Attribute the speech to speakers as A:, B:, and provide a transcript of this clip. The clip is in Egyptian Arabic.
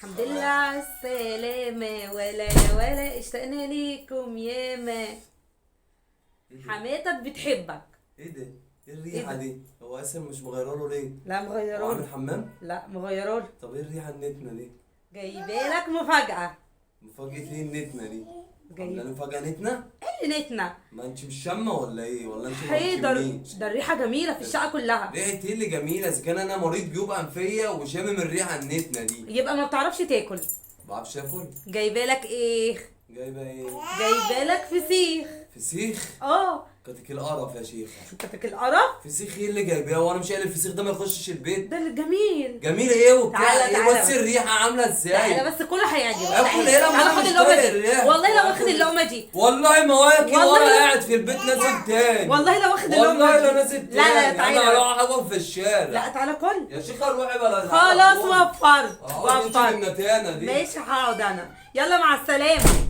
A: الحمد لله على السلامة، ولا ولا اشتقنا ليكم ياما.
B: ايه ده؟
A: حماتك بتحبك.
B: ايه ده؟ ايه الريحة
A: إيه ده؟
B: دي؟ هو اساسا مش مغيرة له ليه؟
A: لا
B: هو عامل
A: مغيراله.
B: حمام؟
A: لا مغيراله.
B: طب ايه الريحة النتنه دي؟
A: جايبالك مفاجأة.
B: مفاجاة ايه النتنه دي؟ عامله
A: جايب
B: لي مفاجاة نتنه؟
A: ايه اللي نتنا؟
B: ما انت مش شامة ولا ايه؟ ولا انت ما
A: حيدر
B: بتشميش؟
A: ده الريحة جميلة في الشقة كلها.
B: ريحه ايه اللي جميلة؟ اذا كان انا مريض جيوب انفيه وشامم الريحة النتنه دي.
A: يبقى ما بتعرفش تاكل.
B: ما بعرفش اكل؟
A: جايبالك ايه؟
B: جايبه ايه؟
A: جايبالك فسيخ.
B: فسيخ؟
A: اه.
B: كاتك القرف يا شيخه.
A: كتك القرف؟
B: فسيخ ايه اللي جايباه؟ وانا مش قايل الفسيخ ده ما يخشش البيت؟
A: ده الجميل.
B: جميل ايه وبتاع
A: تعالى
B: ايه؟
A: تعالى
B: بصي
A: بس.
B: الريحة عامله ازاي.
A: تعالى بس كله هيعجبك.
B: اكل
A: تعالى
B: ايه لما
A: تعالى
B: انا
A: خد
B: مش
A: اللقمة
B: طايق
A: دي.
B: الريحة؟
A: والله لو واخد
B: اكل
A: اللقمة دي.
B: والله ما واكل
A: والله
B: وانا
A: لو
B: قاعد في البيت نازل تاني.
A: والله لو واخد اللقمة
B: والله
A: دي.
B: لا نازل
A: لا لا
B: تاني،
A: تعالى
B: انا
A: بس.
B: هروح اكل في الشارع.
A: لا تعالى كل.
B: يا شيخه روحي بلا
A: خلاص وفرت
B: اه انت
A: وفرت.
B: النتانه دي.
A: ماشي هقعد انا. يلا مع السلامة.